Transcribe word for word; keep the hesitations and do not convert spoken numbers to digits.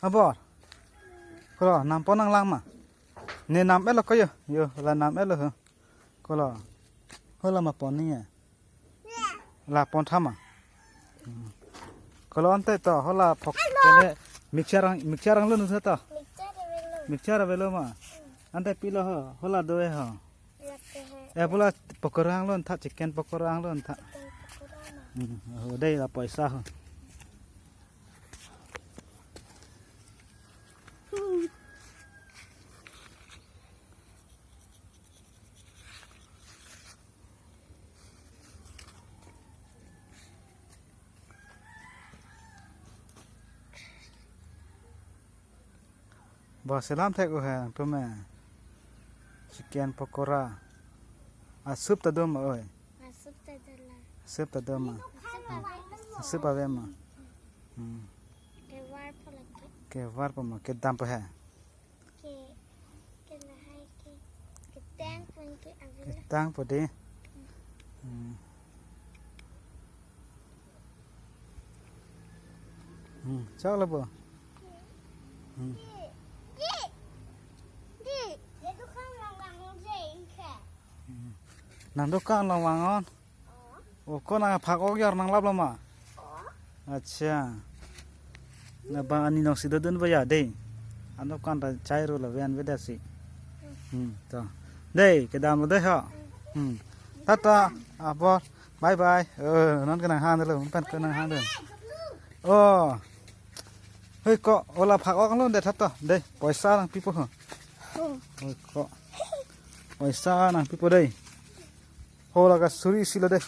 Abor. Kolo, nam pon nanglang ma? Ne nam-et lo ko yo. Yo, la nam-et lo ho. Kolo. Hola ma pon ni ya. La pon tha ma. Hmm. Kolo ante to, hola phok kene mixture ang, mixture anglo nu to. Mixture avelo. Mixture avelo ma. Ante pilo ho, hola do-e ho. Lake he. Eh, pula pakora anglo tha, chicken pakora anglo tha. Chicken pakora ma. Hmm, oh, dei la poisa ho. Bo selam thek o he, pu me. Chicken pakora. A soup ta do ma oi. A soup ta do la. Soup ta do ma. A soup ave ma. Hmm. Kevar po lake. Kevar po ma, kedam po he. Ke, ke lahai ke, ketang pon ke ave la. Ketang po dei. Hmm. Hmm, chak lo bo. Hmm. Di, di, di, di dukan langlang je ingke. Hmm. Nang dukan langlang on. O, ko nangphak-ok jor nanglap lo ma? Acha. Nabang ani nong si dodun ba ya dei. Ano kan ta chai ro la ven veda si. Hmm, to. Dei, kedam lo dei ho. Hmm. Tata, abor. Bye bye. Eh, non ke nanghan lo, pen ke nanghan lo. Oh. Hei ko, hola phak-ok lo dei tata. Dei, poisa nangpipo ho. Hei ko. Poisa nangpipo dei. Hola ka suri isi lo dei.